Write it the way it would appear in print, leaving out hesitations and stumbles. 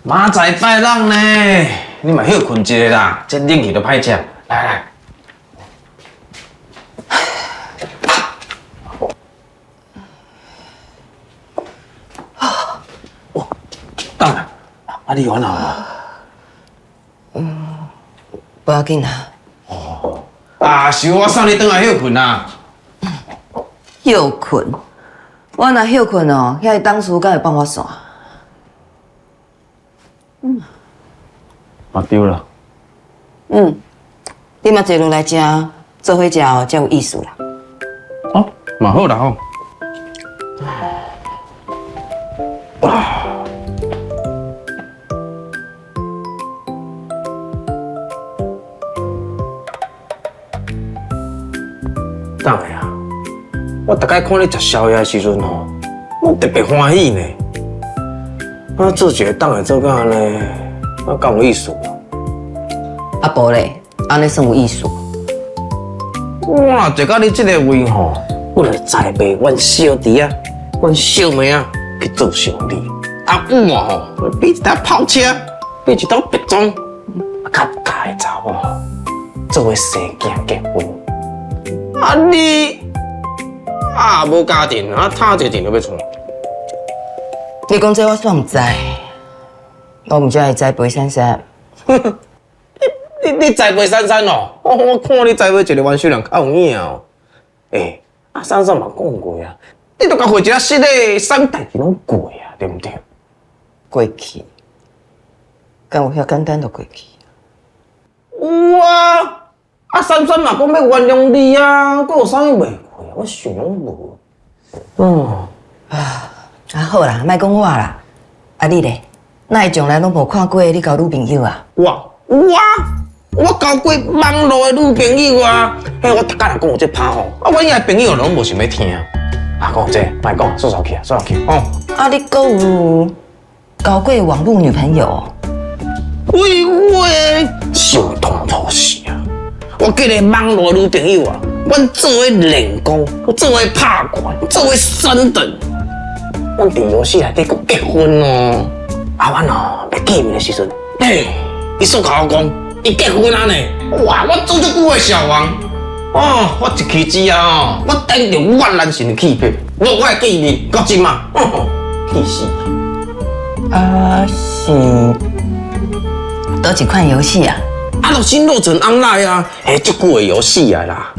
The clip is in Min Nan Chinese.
明仔拜六呢，你嘛歇睏一下啦，這冷氣都歹食。來來。哦，等下，啊你有按怎無？嗯，無要緊啦。哦，啊是我送你轉來歇睏啊。歇睏？我若歇睏哦，遐个董事敢會放我散？嗯。嘛對啦。嗯，你嘛坐落來食，做伙食哦，才有意思啦。哦，嘛好啦吼。等下啊，我逐擺看你食宵夜的時陣吼，我特別歡喜呢。啊，做一个黨會做甲按呢，啊，敢有意思？啊，無咧，按呢算有意思。我若坐到你這个位吼，我就栽培阮小弟仔、阮小妹仔去做生意。啊，我吼，買一台跑車，買一套白裝，啊，較佮意查某吼，做伙生囝結婚。啊你，啊無家庭，啊躺一陣就欲創。你講這我煞毋知，我毋才會栽培珊珊。你栽培珊珊哦？我看你栽培一个阮秀蘭較有影哦。欸，啊珊珊嘛講過啊，你著共回一下失禮，啥物代誌攏過啊，對毋對？過去，敢有遐簡單就過去？有啊，啊珊珊嘛講欲原諒你啊，閣有啥物袂過？我想攏無。嗯。啊好啦，莫講我啦。啊你咧，哪會從來攏無看過你交女朋友啊？我有啊，我交過網路的女朋友啊。嘿，我逐工若講有這拍吼，啊，阮遐朋友攏無想欲聽。啊，講這莫講，煞煞去啊，煞煞去哦。啊，你閣有交過網路女朋友？廢話，相當可惜啊！我叫个網路的女朋友啊，阮做伙練功，做伙拍拳，做伙升等。阮佇遊戲內底閣結婚哦，啊，阮哦欲見面的時陣，欸，伊煞共我講，伊結婚啊呢！哇，我做足久的小王，哦，我一去之後哦，我頂著越南神的氣魄，無我會見面，到這馬，氣死！啊是，佗一款遊戲啊？啊，就新落成 online 啊，彼足久的遊戲啊啦，